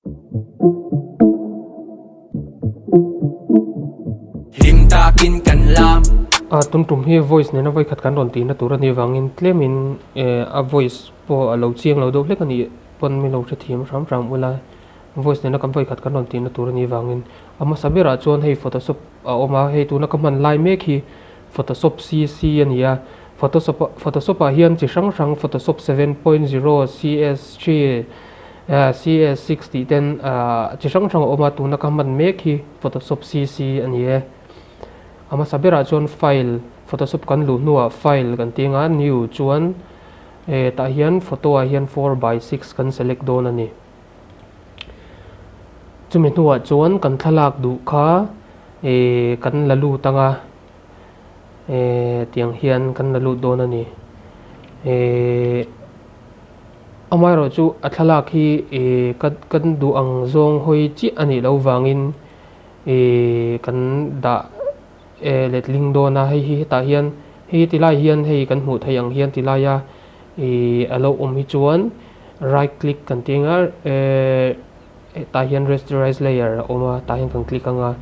Hlim takin kan lam. A tum tum hi voice nena vawikhat kan rawn tihna tur a nih vangin tlemin a voice pawh a lo chiang lo deuh hlek a nih pawn min lo hrethiam hram hram ula voice nena kan vawikhat kan rawn tihna tur a nih vangin a hmasa berah chuan hei photoshop a awm a hei tuna ka hman lai mek hi photoshop cc a ni a photoshop photoshop ah hian chi hrang hrang photoshop 7.0 cs3 CS six tih ten chi hrang hrang a awm a tuna ka hman mek hi photoshop cc a ni e. A hmasa berah chuan file photoshop kan luh hnuah file kan ti anga new chuan tah hian photo ah hian 4 by 6 kan select dawn a ni. Chumi hnuah chuan kan thlalak duh kha kan la lut anga tiang hian kan la lut dawn a ni. Amaherawh chu a thlalak hi ih ka kan duh ang zawng hawi chiah a nih loh vangin ih kan dah eh letling dawn a hei hi hetah hian hei tilai hian hei kan hmuh theih ang hian tilaia ih a lo awm hi chuan right click kan ti anga eh tah hian rasterize layer a awm a tah hian kan click anga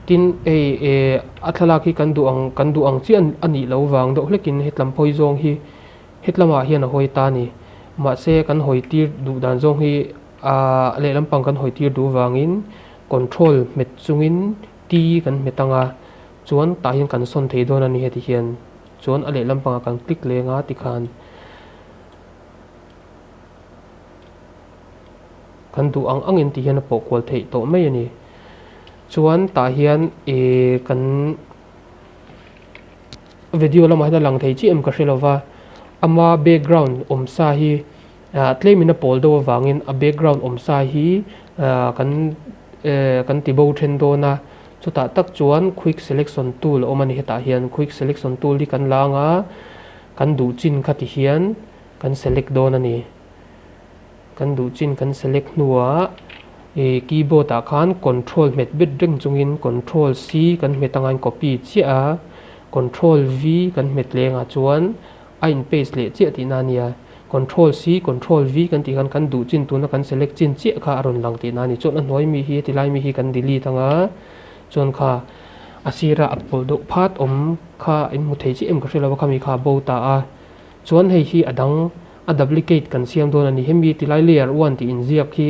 tin hei eh a thlalak hi kan duh ang kan duh ang chiah a nih loh vang deuh hlekin hetlam phawi zawng hi. Hetlamah hian a hawi ta a ni. Mahse, kan hawi tir duh dan zawng hi aah lehlam pang kan hawi tir duh vangin control hmet chungin T kan hmet ang a, chuan tah hian kan sawn thei dawn a ni heti hian. Chuan a lehlam pangah kan click leng a tikhan kan duh ang angin ti hian a pawh kual theih tawh mai a ni. Chuan tah hian ih kan. Video lamah hian a lang thei chiah em ka hre lova, ama background awm sa hi ah tlemin a pawl deuh avangin a background awm sa hi ah kan eh kan ti bo then dawn a, chutah tak chuan quick selection tool a awm a ni hetah hian quick selection tool hi kan la anga kan duh chin kha ti hian kan select dawn a ni. Kan duh chin kan select hnuah ih keyboard ah khan control hmet bet reng chungin control C kan hmet anga in copy chiah a, control V kan hmet leng ah chuan a in paste leh chiah tihna a nia. Control C control V kan tih khan kan duh chin tuna kan select chin chiah kha a rawn lang tihna a ni. Chuan a hnuai mi hi heti lai mi hi kan delete anga chuan kha a sira a pawlh deuh phat awm kha in hmu thei chiah em ka hre lo a khami kha a bo ta a. Chuan hei hi a dang a duplicate kan siam dawn a ni. Hemi tilai layer one tih inziak hi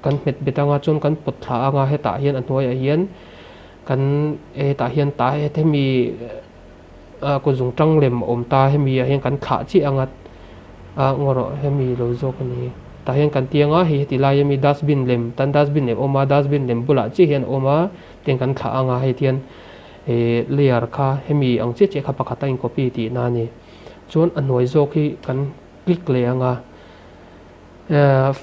kan hmet bet anga chuan kan pawt thla anga hetah hian a hnuaiah hian kan hetah hian tah hemi kut zung tang lem a awm ta hemi ah hian kan thlah chiah anga a ngaw rawh hemi lo zawk a ni. Tah hian kan ti anga hei heti lai ami dustbin lem tan dustbin lem a awm a dustbin lem bulah chiah hian a awm a tiang kan thlah anga hei tihian. He layer kha hemi ang chiah chiah kha pakhat a in copy tihna a ni. Chuan a hnuai zawk hi kan click leh ang a,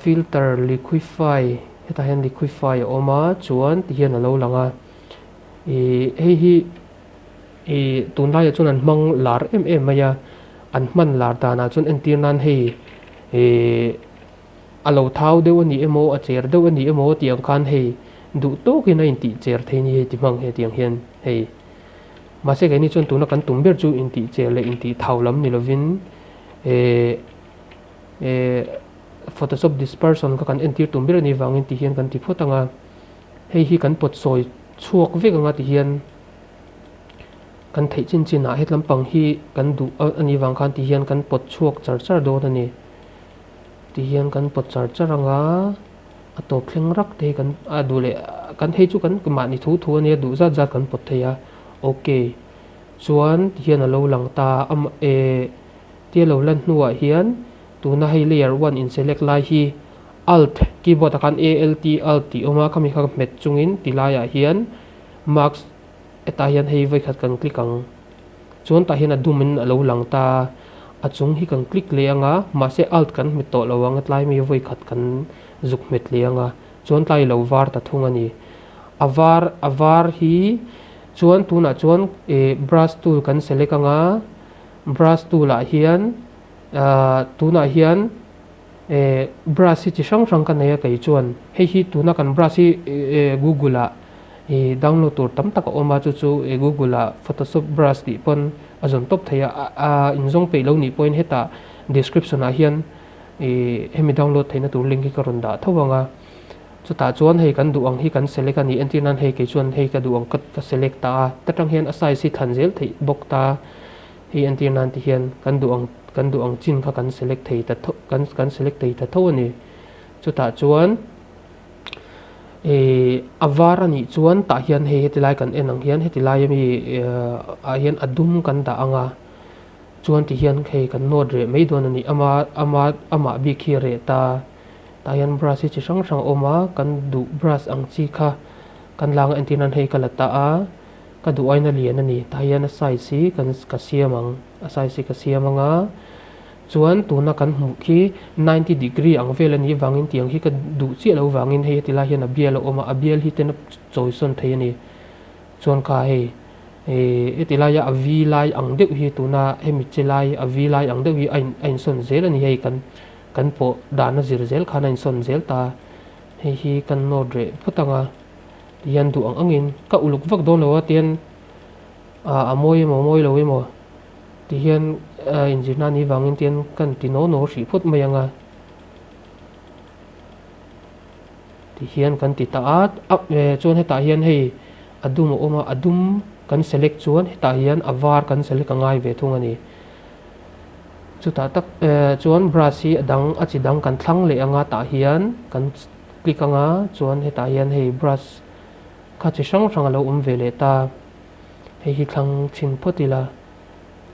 filter liquify hetah hian liquify a awm a chuan ti hian a lo lang a. Ih hei hi ih tunlaiah chuan an hmang lar em em mai a, an hman lar danah chuan entir nan hei ih A lo thau deuh a ni emaw, a cher deuh a ni emaw tih ang khan hei duh tawkin a intih cher thei ni hei ti hmang he tiang hian hei. Mahse keini chuan tuna kan tum ber chu intih cher leh intih thau lam ni lovin eh eh photoshop dispersion kha kan entir tum ber a nih vangin ti hian kan ti phawt ang a, hei hi kan pawt sawi chhuak vek ang a ti hian kan theih chin chin ah hetlam pang hi kan duh a nih vang khan ti hian kan pawt chhuak char char dawn a ni. Ti hian kan pawt char char ang a, a tawp thleng rak te hi kan a duh leh kan hei chu kan mahni thu thu a nia duh zat zat kan pawt thei a ok chuan ti hian a lo lang ta a eh tia lo lan hnuah hian tuna hei layer one in select lai hi alt keyboard ah khan alt alt tih a awm a khami kha hmet chungin ti laiah hian mask hetah hian hei vawikhat kan click ang. Chuan tah hian a dum in a lo lang ta a, a chung hi kan click leh ang a, mahse alt kan hmet tawh lo ang a tlai mai vawi khat kan zuk hmet leh ang a, chuan tlai lo var ta thung a ni. A var a var hi chuan tunah chuan ih brush tool kan select ang a, brush tool ah hian ah tunah hian eh brush hi chi hrang hrang ka nei a kei chuan hei hi tuna kan brush hi eh google ah ih download tur tam tak a awm a chu chu ih google ah photoshop brush tih pawn a zawn tawp thei a ah inzawng peih lo nih pawhin hetah description ah hian. Ih hemi download theihna tur link hi ka rawn dah tho ang a, chutah chuan hei kan duh ang hi kan select a ni, entir nan hei kei chuan hei ka duh ang ka ka select ta a, ta tang hian a size hi thlan zel theih bawk ta, hei entir nan ti hian kan duh ang kan duh ang chin kha kan select thei ta tho kan kan select thei ta tho a ni, chutah chuan ih a var a nih chuan tah hian hei heti lai kan en ang hian heti lai ami ah hian a dum kan dah ang a. Chuan ti hian hei kan nawt reh mai dawn a ni. Ama ama amah bik hi a reh ta. Tah hian brush hi chi hrang hrang a awm a, kan duh brush ang chi kha kan lang a entir nan hei ka la ta a, ka duh aiin a lian a ni. Tah hian a size hi kan ka siam ang, a size hi ka siam ang a. Chuan tuna kan hmuh khi ninety degree ang vel a nih vangin tiang hi ka duh chiah loh vangin hei heti lai hian a bial a awm a, a bial hi ten a chawisawn thei a ni. Chuan kha hei ih heti laia a vi lai ang deuh hi tuna hemi che lai a vi lai ang deuh hi a in a insawn zel a ni hei kan kan pawh dan a zir zel khan a insawn zel ta hei hi kan nawt reh phawt ang a tihian duh ang angin ka uluk vak dawn lo a tihian ah a mawi emaw mawi lo emaw tihian a inzirna a nih vangin tihian kan ti naw naw hrih phawt mai ang a. Tihian kan ti ta a, chuan hetah hian hei a dum a awm a, a dum kan select chuan hetah hian a var kan select a ngai ve thung a ni. Chutah tak chuan brush hi a dang a chi dang kan thlang leh ang a tah hian kan click ang a chuan hetah hian hei brush kha chi hrang hrang a lo awm ve leh ta. Hei hi thlang chhin phawt ila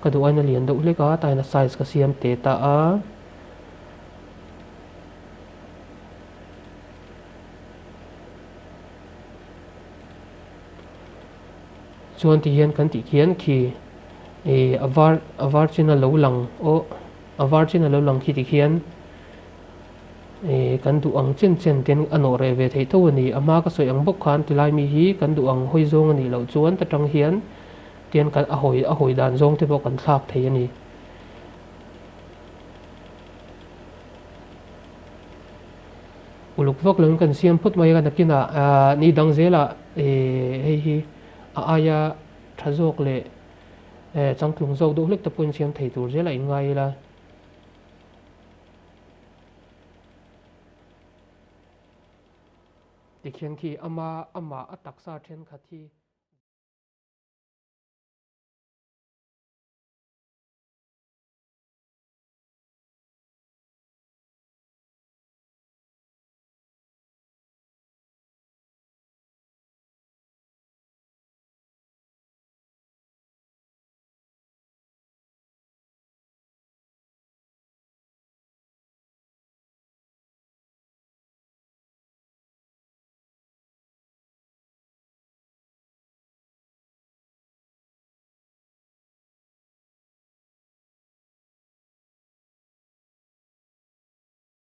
ka duh aiin a lian deuh hlek a tah hian a size ka siam teh ta a. Chuan ti hian kan tih khian khi ih a var a var chin a lo lang aw a var chin a lo lang khi ti khian ih kan duh ang chen chen ten a nawh reh ve theih tho a ni a hma ka sawi ang bawk khan tilai mi hi kan duh ang hawi zawng a nih loh chuan ta tang hian tian kan a hawi a hawi dan zawng te pawh kan thlak thei a ni. Uluk vak loin kan siam phawt mai a, nakinah aah ni dang zelah ih hei hi a aia tha zawk leh eh changtlung zawk deuh hlek te pawhin siam thei tur zelah in ngai ila. Tikhian khi ama amah a taksa thenkhat hi.